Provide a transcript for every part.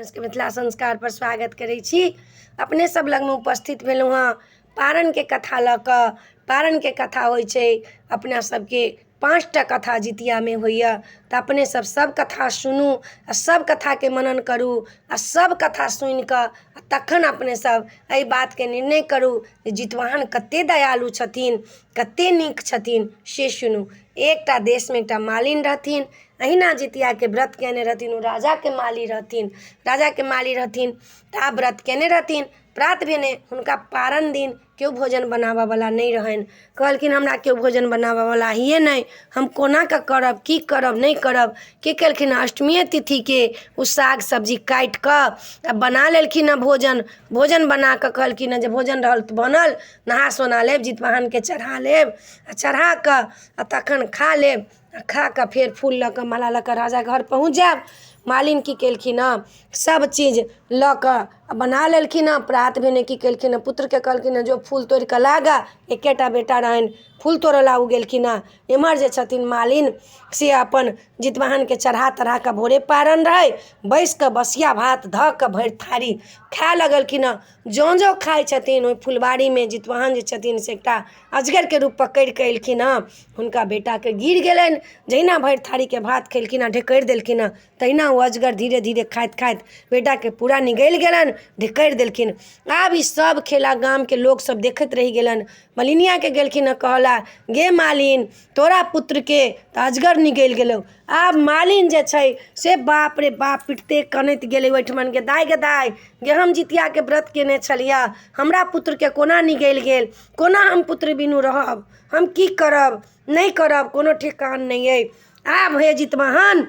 अपने सबके मिथिला संस्कारपर स्वागत करै छी। अपने सब लगमे उपस्थित भेलहुँ हँ पारनके कथा लऽ कऽ। पारनके कथा होइ छै अपना सबके 5टा कथा जितियामे होइए, तऽ अपने सब सब कथा सुनू आ सब कथाके मनन करू आ सब कथा सुनिकऽ आ तखन अपने सब एहि बातके निर्णय करू जे जितवाहन कते दयालु छथिन, कते नीक छथिन, से सुनू। एकटा देशमे एकटा मालिन रहथिन, अहिना जितियाके व्रत कयने रहथिन। ओ राजाके माली रहथिन, राजाके माली रहथिन तऽ आब व्रत कयने रहथिन। प्रात भेने हुनका पारन दिन केओ भोजन बनाबऽवला नहि रहनि। कहलखिन, हमरा केओ भोजन बनाबऽवला हइए नहि, हम कोनाकऽ करब, की करब, नहि करब? की केलखिन? अष्टमिए तिथिके ओ साग सब्जी काटि कऽ आ बना लेलखिन हँ भोजन। भोजन बना कऽ कहलखिन हँ जे भोजन रहल तऽ बनल, नहा सोना लेब, जितवाहनके चढ़ा लेब आ चढ़ा कऽ आ तखन खा लेब आ खा कऽ फेर फूल लऽ कऽ, माला लऽ कऽ राजा घर पहुँच जायब। मालिन की केलखिन हँ? सभ चीज लऽ कऽ आ बना लेलखिन हँ। प्रात भेने की केलखिन हँ? पुत्रके कहलखिन हँ, जो फूल तोड़ि कऽ ला गऽ। एकेटा बेटा रहनि। फूल तोड़ऽ ला ओ गेलखिन हँ। एम्हर जे छथिन मालिन, से अपन जितवाहनके चढ़ा तढ़ा कऽ, भोरे पारन रहै, बैसि कऽ बसिया भात धऽ कऽ भरि थारी खाए लगलखिन हँ। ज्यों ज्यों खाइ छथिन, ओहि फुलबाड़ीमे जितवाहन जे छथिन से एकटा अजगरके रूप पकड़ि कऽ एलखिन हँ, हुनका बेटाके गीर गेलनि। जहिना भरि थारीके भात खेलखिन हँ, ढेकरि देलखिन हँ, तहिना ओ अजगर धीरे धीरे खाइत खाइत बेटाके पूरा निगलि गेलनि, ढेकरि देलखिन। आब ई सब खेला गामके लोकसब देखैत रहि गेलनि। मलिनियाके गेलखिन हँ कहला, गे मालिन, तोरा पुत्रके तऽ अजगर निगलि गेलौ। आब मालिन जे छै से बाप रे बाप पिटते कनैत गेलै ओहिठमन, गे दाय, गे दाय गे, हम जितियाके व्रत केने छलियै, हमरा पुत्रके कोना निगलि गेल? कोना हम पुत्र बिनु रहब? हम की करब, नहि करब, कोनो ठेकान नहि अइ। आब हे जितवाहन,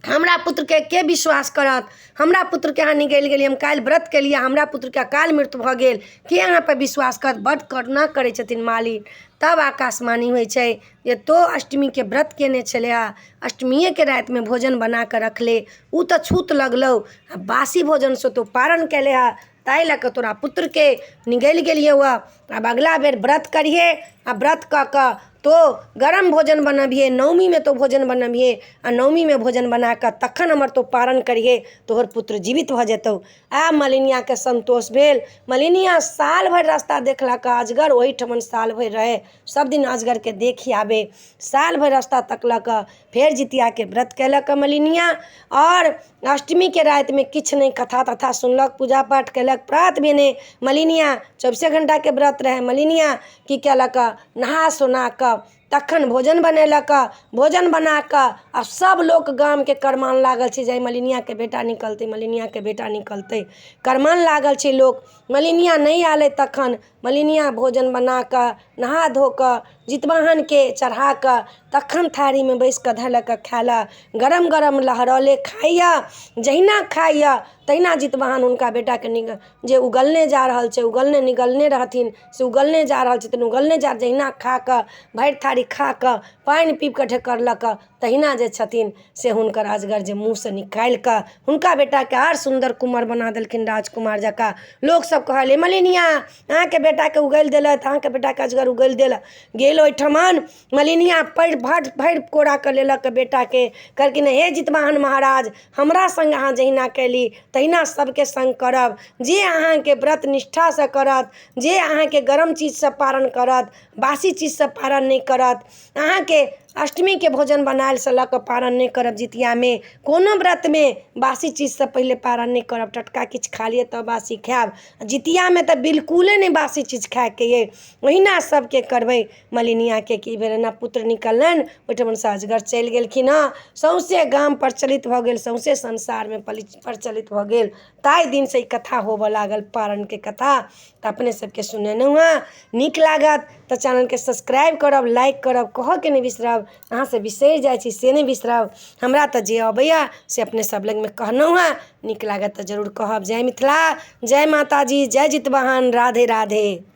हमरा पुत्रके के विश्वास करत? हमरा पुत्रके अहाँ निगलि गेलियै। हम काल्हि व्रत केलियै, हमरा पुत्रके अकाल मृत्यु भऽ गेल, के अहाँपर विश्वास करत? बड्ड करुणा करै छथिन मालिन। तब आकाशवाणी होइ छै जे तोँ अष्टमीके व्रत कयने छलै हँ, अष्टमिएके रातिमे भोजन बना कऽ रखले, ओ तऽ छूत लगलौ आ बासी भोजनसँ तोँ पारन केले हँ, ताहि लऽ कऽ तोरा पुत्रके निगलि गेलियौ हँ। आब अगिला बेर व्रत करिहे आ व्रत कऽ कऽ तोँ गरम भोजन बनबिहे, नवमीमे तोँ भोजन बनबिहे आ नवमीमे भोजन बना कऽ तखन हमर तोँ पारन करिहे, तोहर पुत्र जीवित भऽ जेतौ। आब मलिनियाके सन्तोष भेल। मलिनिया साल भरि रास्ता देखलक। अजगर ओहिठमन साल भरि रहै, सभ दिन अजगरके देखि आबै। साल भरि रास्ता तकलक। फेर जितियाके व्रत कयलक मलिनिया आओर अष्टमीके रातिमे किछु नहि, कथा तथा सुनलक, पूजा पाठ कयलक। प्रात भेने मलिनिया, 24 घण्टाके व्रत रहै, मलिनिया की कयलक? नहा सोना कऽ तखन भोजन बनेलक। भोजन बना कऽ आ सभ लोक गामके करमान लागल छै जे आइ मलिनियाके बेटा निकलतै, मलिनियाके बेटा निकलतै। करमान लागल छै लोक। मलिनिया नहि आयलै। तखन मलिनिया भोजन बना कऽ, नहा धो कऽ, जितवाहनके चढ़ा कऽ तखन थारीमे बैसि कऽ धयलक खाय लए। गरम गरम लहरौले खाइए। जहिना खाइए तहिना जितवाहन हुनका बेटाके निक जे उगलने जा रहल छै, उगलने निगलने रहथिन से उगलने जा रहल छथिन, उगलने जा। जहिना खा कऽ, भरि थारी खा कऽ, पानि पीब कऽ ढेकरलक, तहिना जे छथिन से हुनकर अजगर जे मुँहसँ निकालि कऽ हुनका बेटाके आर सुन्दर कुमर बना देलखिन, राजकुमार जकाँ। लोकसभ कहल, हे मलिनिया, अहाँके बेटाके उगलि देलथि, अहाँके बेटाके अजगर उगलि देलक गेल। ओहिठमन मलिनिया पड़ि भरि भरि कोराके लेलक बेटाके। कहलखिन, हे जितवाहन महाराज, हमरा सङ्ग अहाँ जहिना कयली तहिना सभके सङ्ग करब। जे अहाँके व्रत निष्ठासँ करत, जे अहाँके गरम चीजसँ पारण करत, बासी चीजसँ पारण नहि करत, अहाँके अष्टमीके भोजन बनायलसँ लऽ कऽ पारण नहि करब, जितियामे कोनो व्रतमे बासी चीजसँ पहिले पारण नहि करब। टटका किछु खा लिअ तब बासी खायब। जितियामे तऽ बिलकुले नहि बासी चीज खायके अइ, ओहिना सभके करबै। मलिनियाके की भेलनि? पुत्र निकललनि, ओहिठमनसँ अजगर चलि गेलखिन हँ। सौँसे गाम प्रचलित भऽ गेल, सौँसे संसारमे प्रचलित भऽ गेल। ताहि दिनसँ ई कथा होबय लागल, पारणके कथा। तऽ अपने सबके सुनेलहुँ हँ। नीक लागत तऽ चैनलके सब्सक्राइब करब, लाइक करब, कहऽके नहि बिसरब। अहाँसँ बिसरि जाइ छी से नहि बिसरब। हमरा तऽ जे अबैए से अपने सब लगमे कहलहुँ हँ। नीक लागत तऽ जरूर कहब। जय मिथिला, जय माताजी, जय जितवाहन, राधे राधे।